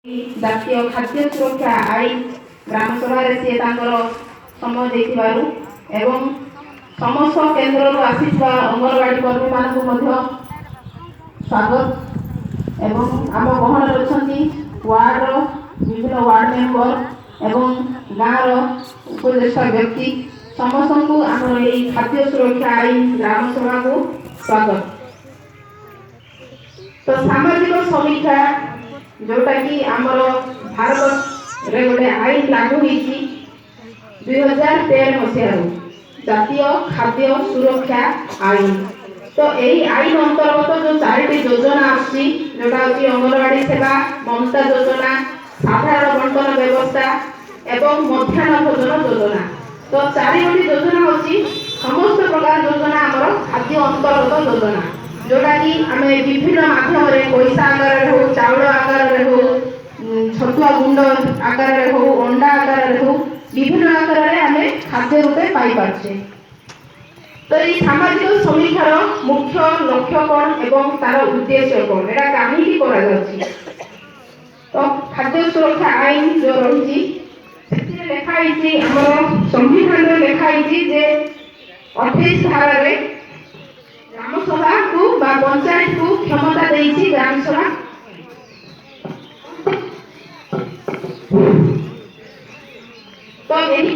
ଜାତୀୟ ଖାଦ୍ୟ ସୁରକ୍ଷା ଆଇନ ଗ୍ରାମ ସଭାରେ ସିଏ ତାଙ୍କର ସମୟ ଦେଇଥିବାରୁ ଏବଂ ସମସ୍ତ କେନ୍ଦ୍ରରୁ ଆସିଥିବା ଅଙ୍ଗନବାଡ଼ି କର୍ମୀମାନଙ୍କୁ ମଧ୍ୟ ସ୍ୱାଗତ। ଏବଂ ଆମ ଗହଣରେ ଅଛନ୍ତି ୱାର୍ଡ଼ର ବିଭିନ୍ନ ୱାର୍ଡ଼ ମେମ୍ବର ଏବଂ ଗାଁର ଉପଦେଷ୍ଟା ବ୍ୟକ୍ତି, ସମସ୍ତଙ୍କୁ ଆମର ଏଇ ଖାଦ୍ୟ ସୁରକ୍ଷା ଆଇନ ଗ୍ରାମ ସଭାକୁ ସ୍ୱାଗତ। ତ ସାମାଜିକ ସମୀକ୍ଷା ଯୋଉଟାକି ଆମର ଭାରତରେ ଗୋଟେ ଆଇନ ଲାଗୁ ହେଇଛି 2013 ମସିହାରୁ, ଜାତୀୟ ଖାଦ୍ୟ ସୁରକ୍ଷା ଆଇନ। ତ ଏଇ ଆଇନ ଅନ୍ତର୍ଗତ ଯୋଉ 4ଟି ଯୋଜନା ଆସୁଛି, ଯୋଉଟା ହଉଛି ଅଙ୍ଗନବାଡ଼ି ସେବା, ମମତା ଯୋଜନା, ସାଧାରଣ ବଣ୍ଟନ ବ୍ୟବସ୍ଥା ଏବଂ ମଧ୍ୟାହ୍ନ ଭୋଜନ ଯୋଜନା। ତ 4ଗୋଟି ଯୋଜନା ହଉଛି ସମସ୍ତ ପ୍ରକାର ଯୋଜନା ଆମର ଖାଦ୍ୟ ଅନ୍ତର୍ଗତ ଯୋଜନା, ଯୋଉଟାକି ଆମେ ବିଭିନ୍ନ ମାଧ୍ୟମରେ ପଇସା ଆକାରରେ ହଉ, ଚାଉଳ ଆକାରରେ ହଉ, ଛତୁଆ ଗୁଣ୍ଡ ଆକାରରେ ହଉ, ଅଣ୍ଡା ଆକାରରେ ହଉ, ବିଭିନ୍ନ ଆକାରରେ ଆମେ ଖାଦ୍ୟ ରୂପେ ପାଇପାରୁଛେ। ତ ଏଇ ସାମାଜିକ ସମୀକ୍ଷାର ମୁଖ୍ୟ ଲକ୍ଷ୍ୟ କ'ଣ ଏବଂ ତାର ଉଦ୍ଦେଶ୍ୟ କ'ଣ, ଏଇଟା କାହିଁକି କରାଯାଉଛି? ତ ଖାଦ୍ୟ ସୁରକ୍ଷା ଆଇନ ଯୋଉ ରହିଛି ସେଥିରେ ଲେଖା ହେଇଛି, ଆମର ସମ୍ବିଧାନରେ ଲେଖା ହେଇଛି ଯେ 28 ଧାରାରେ ଗ୍ରାମ ସଭାକୁ ବା ପଞ୍ଚାୟତକୁ କ୍ଷମତା ଦେଇଛି ଗ୍ରାମ ସଭା। ତ ଏହି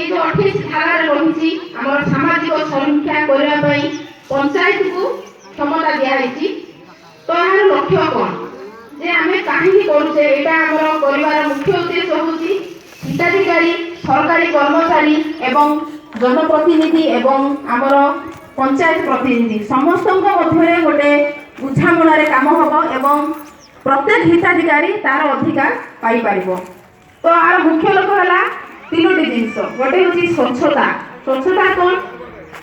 ଯୋଉ 28 ଧାରାରେ ରହିଛି ଆମର ସାମାଜିକ ସମୀକ୍ଷା କରିବା ପାଇଁ ପଞ୍ଚାୟତକୁ କ୍ଷମତା ଦିଆହେଇଛି। ତ ଏହାର ଲକ୍ଷ୍ୟ କ'ଣ, ଯେ ଆମେ କାହିଁକି କରୁଛେ? ଏଇଟା ଆମର କରିବାର ମୁଖ୍ୟ ଉଦ୍ଦେଶ୍ୟ ହେଉଛି ହିତାଧିକାରୀ, ସରକାରୀ କର୍ମଚାରୀ ଏବଂ ଜନପ୍ରତିନିଧି ଏବଂ ଆମର ପଞ୍ଚାୟତ ପ୍ରତିନିଧି ସମସ୍ତଙ୍କ ମଧ୍ୟରେ ଗୋଟେ ବୁଝାମଣାରେ କାମ ହେବ ଏବଂ ପ୍ରତ୍ୟେକ ହିତାଧିକାରୀ ତାର ଅଧିକାର ପାଇପାରିବ। ତ ଆର ମୁଖ୍ୟ ଲକ୍ଷ୍ୟ ହେଲା 3ଟି ଜିନିଷ। ଗୋଟେ ହେଉଛି ସ୍ୱଚ୍ଛତା। ସ୍ୱଚ୍ଛତା କ'ଣ,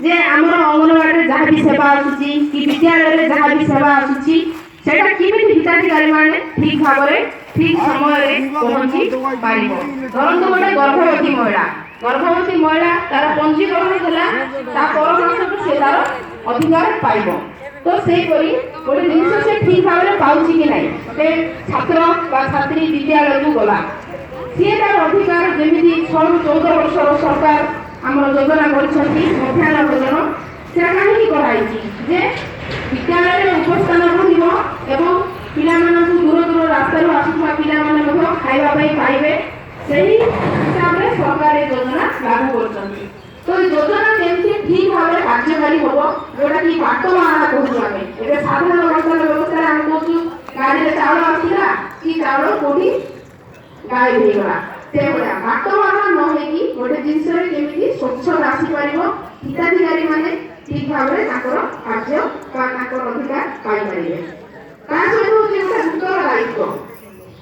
ଯେ ଆମର ଅଙ୍ଗନବାଡ଼ିରେ ଯାହା ବି ସେବା ଆସୁଛି କି ବିଦ୍ୟାଳୟରେ ଯାହା ବି ସେବା ଆସୁଛି, ସେଇଟା କେମିତି ହିତାଧିକାରୀ ମାନେ ଠିକ ଭାବରେ ଠିକ ସମୟରେ ପହଞ୍ଚି ପାରିବ। ଧରନ୍ତୁ ଗୋଟେ ଗର୍ଭବତୀ ମହିଳା, ଗର୍ଭବତୀ ମହିଳା ତାର ପଞ୍ଜୀକରଣ ହେଲା, ତା ପର ମାସକୁ ସେ ତାର ଅଧିକାର ପାଇବ। ତ ସେହିପରି ଗୋଟେ ଜିନିଷ ସେ ଠିକ ଭାବରେ ପାଉଛି କି ନାହିଁ, ଗୋଟେ ଛାତ୍ର ବା ଛାତ୍ରୀ ବିଦ୍ୟାଳୟକୁ ଗଲା, ସିଏ ତାର ଅଧିକାର ଯେମିତି 6ରୁ 14 ବର୍ଷର ସରକାର ଆମର ଯୋଜନା କରିଛନ୍ତି ମଧ୍ୟାହ୍ନ ଭୋଜନ, ସେଟା କାହିଁକି କରାହେଇଛି ଯେ ବିଦ୍ୟାଳୟରେ ଉପସ୍ଥାନ ରହିବ ଏବଂ ପିଲାମାନଙ୍କୁ ଦୂର ଦୂର ରାସ୍ତାରୁ ଆସୁଥିବା ପିଲାମାନେ ମଧ୍ୟ ଖାଇବା ପାଇଁ ପାଇବେ, ସେହି ହିସାବରେ ସରକାର ଏ ଯୋଜନା ଲାଗୁ କରୁଛନ୍ତି। ତ ଏ ଯୋଜନା କେମିତି ଠିକ ଭାବରେ କାର୍ଯ୍ୟକାରୀ ହବ, ଯୋଉଟାକି ବାଟମାରଣା କହୁଛୁ ଆମେ। ଏବେ ସାଧାରଣ ବଣ୍ଟନ ବ୍ୟବସ୍ଥାରେ ଆମେ କହୁଛୁ ଗାଡ଼ିରେ ଚାଉଳ ଆସିଲା କି ଚାଉଳ କୋଉଠି ଗାୟବ ହେଇଗଲା, ସେଭଳିଆ ବାଟମାରଣା ନ ହେଇକି ଗୋଟେ ଜିନିଷରେ କେମିତି ସ୍ୱଚ୍ଛତା ଆସିପାରିବ, ହିତାଧିକାରୀ ମାନେ ଠିକ ଭାବରେ ତାଙ୍କର କାର୍ଯ୍ୟ ବା ତାଙ୍କର ଅଧିକାର ପାଇପାରିବେ। ତା ସହିତ ହଉଛି ଗୋଟେ ଉତ୍ତରଦାୟିତ୍ୱ।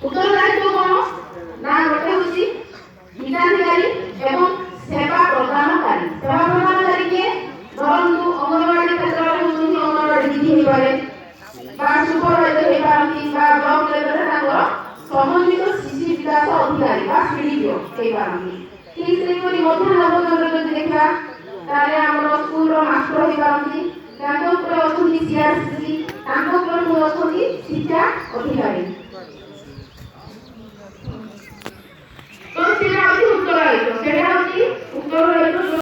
ଉତ୍ତରଦାୟିତ୍ୱ କ'ଣ ନା, ଗୋଟେ ହଉଛି ହିତାଧିକାରୀ ଏବଂ ସେବା ପ୍ରଦାନକାରୀ। ସେବା ପ୍ରଦାନକାରୀ କିଏ? ଧରନ୍ତୁ ଅଙ୍ଗନବାଡ଼ି କ୍ଷେତ୍ରରେ ହେଉଛନ୍ତି ଅଙ୍ଗନବାଡ଼ି ଦିଦି ହେଇପାରେ ବା ସୁପରଭାଇଜର ହେଇପାରନ୍ତି ବା ବ୍ଲକ ଲେଭେଲରେ ତାଙ୍କର ସମନ୍ୱିତ ଶିଶୁ ବିକାଶ ଅଧିକାରୀ ବା ସିଡିପିଓ ହେଇପାରନ୍ତି। ଠିକ ସେହିପରି ମଧ୍ୟାହ୍ନ ଭୋଜନରେ ଯଦି ଦେଖିବା ତାହେଲେ ଆମର ସ୍କୁଲର ମାଷ୍ଟର ହେଇପାରନ୍ତି, ତାଙ୍କ ଉପରେ ଅଛନ୍ତି ସିଆରସିସି, ତାଙ୍କ ଉପରେ ପୁଣି ଅଛନ୍ତି ଶିକ୍ଷା ଅଧିକାରୀ। ତ ସେଇଟା ହଉଛି ଉତ୍ତରଦାୟିତ୍ୱ, ସେଇଟା